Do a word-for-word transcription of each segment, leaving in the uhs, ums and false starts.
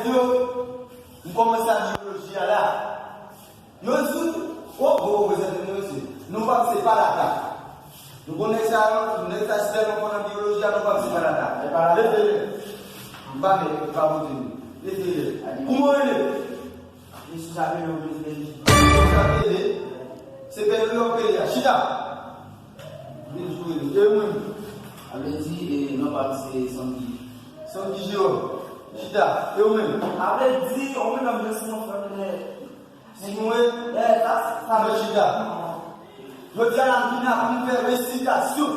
Yo, m kòmanse ak biyoloji a la. Yo di, o, o, o, mezanmi, mesye, nou pa se pa lata. Nou konnen sa, nèg sa si tèlman fò nan biyoloji a, nou pa se pa lata. E pa lata. Leve lè. M pa mè, m pa pote nou. Leve lè. Kouman w rele? Mesye sa rele, yo vle di. Sa rele. Se pèl yo pèl ya. Chita. Vin sou rele. E mwen. A vle di, e, non pa m se Sandy. Sandy Jérôme. Chita. E ou menm? A vle di, ou menm ap jwe Simon Fèmilè. Simon, e? E, sa, sa. Mwen chita. Jodi a la, m vin la pou m fè resitasyon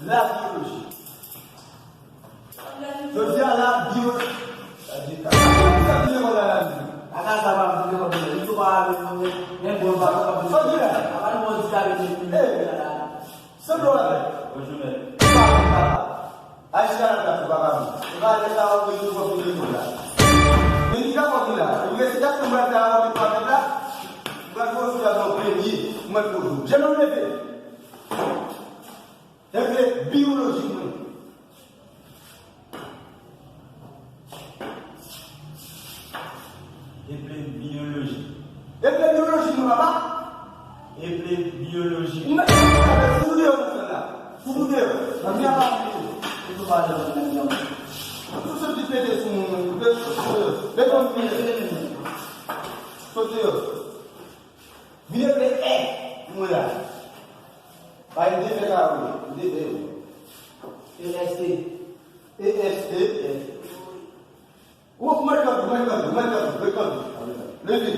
la biyoloji. Jodi a la, biyoloji. Sa di ka. Sa di lekòl la, la di. Kaka sa pa vin lekòl, li tou pa ale, men bon, pa pa. Sa di la. Apa nou bon di ka vin. E. Sanble avè. Bonjou, mèt. Ay, chita nan plas ou, papa m. E pa lè sa w ap vin pou konfime nou la. Men ki ka fò ki la? Ou rete dat nou mwen fè avè mwen pa la. Mwen fò sou la nan premye. Mwen fò jou. Jèn nonm leve. Eple biyoloji mwen. Eple biyoloji. Eple biyoloji mwen, papa. Eple biyoloji. Ou mèt foutou deyò nan sèl la. Foutou deyò. Nan mi a pa foutou. Foutou pa deyò nan mi a. Tout soti pete sou moun. Beton pete. Soti deyò. Vin eple E mwen la. Pa gen de fè kare. De fè. E S T. E S T. Ou mwen kanpe, mwen kanpe, mwen kanpe, mwen kanpe. Leve.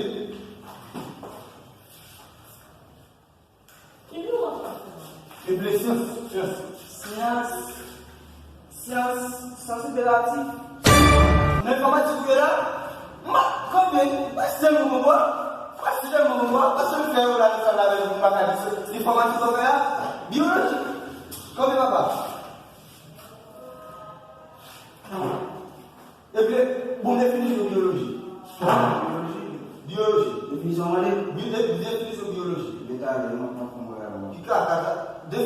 Ki nou ap fè? Eple syans, syans. Syans. Syans, syans operatif. Nan enfòmatik ou ye la? M ap kanpe, m ap sèl moun mwen, m ap sèl moun mwen, m ap sèl fè yo la, sa la, m pa ka di se enfòmatik ou fè a, biyoloji. Kanpe papa. Epi, bon, definisyon biyoloji. Biyoloji. Definisyon mande? Bi-, de-, definisyon biyoloji. Detale, mwen, mwen, mwen, mwen. Ki ka, ka, ka. De-,